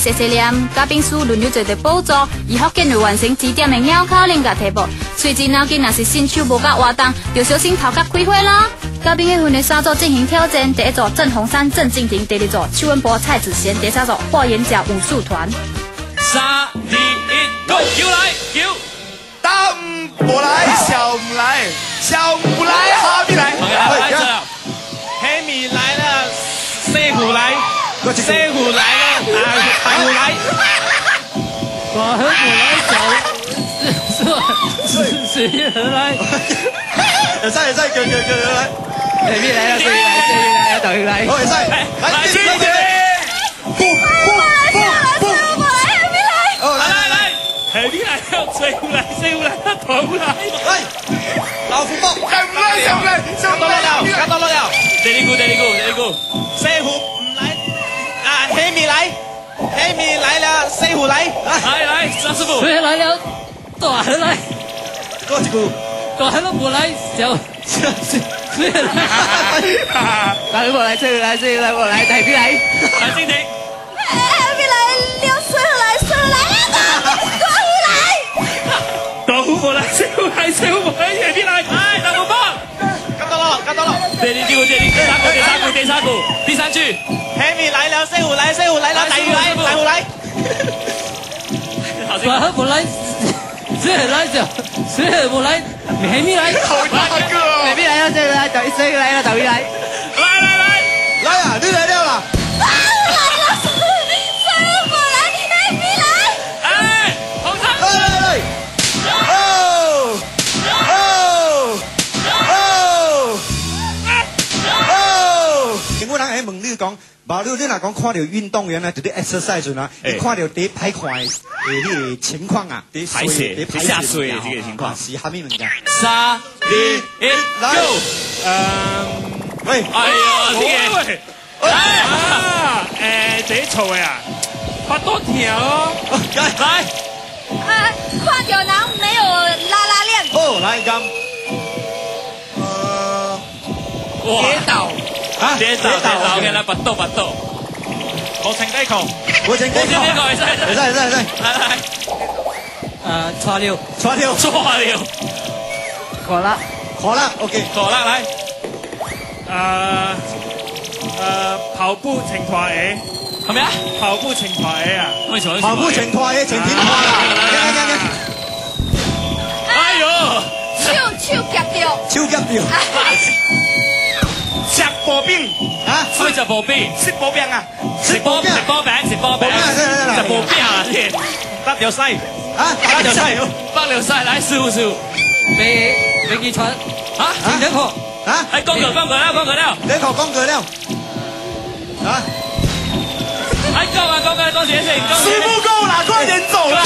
細細念，嘉賓師輪流坐佇寶座，伊福建會完成指點的拗口令佮題目。喙舌腦筋若是身手無夠活動，就小心頭殼開花啦。嘉賓會分為三組進行挑戰，第一組鄭鴻山、鄭敬婷，第二組邱文博、蔡子賢，第三組霍元甲武術團。三二一，Go！球來球，大毋來，小毋來，小毋來，蝦米來？來來，黑米來了，師傅來，師傅來了，大虎來，大虎來，小是誰來？會使會使，叫叫叫來。黑米來了，誰來？誰來？大虎來。好會使，來，來，進前，不不不不，哦，來來來，黑米來了，水虎來，水虎來了，大虎來，來，老虎豹，小毋來，小毋來，小毋來了，到了了。第二句，第二句，第二句，師傅毋來，啊，黑米來，黑米來了，師傅來，來來，張師傅，誰來了？大虎來，多一句，大虎都無來，小小誰來？大虎無來，誰來？誰來？無來，大虎來，來靜婷，黑米來了，水來，水來，大虎來，大虎無來，小虎來，小虎無來，黑米來，來，大虎棒，到了，到了。第二句，第二第三句，第三句，第三句，第三句，黑米來了，師傅來，師傅來了，大虎來，大虎來，大虎無來，誰來？就誰無來？黑米來，好大個哦！黑米來了，誰來？大誰來了？大虎來，來來來，來啊，你來了啦！大虎來了，師傅來，黑米來，哎，紅山，來來來，哦哦哦哦！阮人會問你講，無你你若講看著運動員啊，就佇 exercise 時陣啊，伊看著佇歹看的彼个情況啊，佇歹勢佇下水的這個情況是蝦米物件？三二一，Go！嗯，喂，哎呦，這個，來啊，這錯的啊，腹肚疼咯，來，來，啊，看著人沒有拉拉鏈，好，來咁，哇，跌倒，啊，跌倒跌倒，OK，來，腹肚腹肚，無穿底褲，無穿底無穿底褲，會使會使會使會使，來來，錯了，錯了，錯了，可啦，好啦，OK，錯啦，來，跑步穿拖鞋，係咪啊？跑步穿拖鞋啊，為什麼？跑步穿拖鞋，穿天拖啦，來來來，哎呦，手手夾著，手夾著，食薄餅，啊，什麼食薄餅？食薄餅啊，食薄食薄餅，食薄餅，食薄餅啊！這搭條西，啊，打條西，放條西，來師傅師傅，飛飛機船，啊，穿底褲，啊，哎，講過講過了，講過了，你講講過了，啊，哎，講啊講啊，講一個先，師傅夠啦，快點走啦。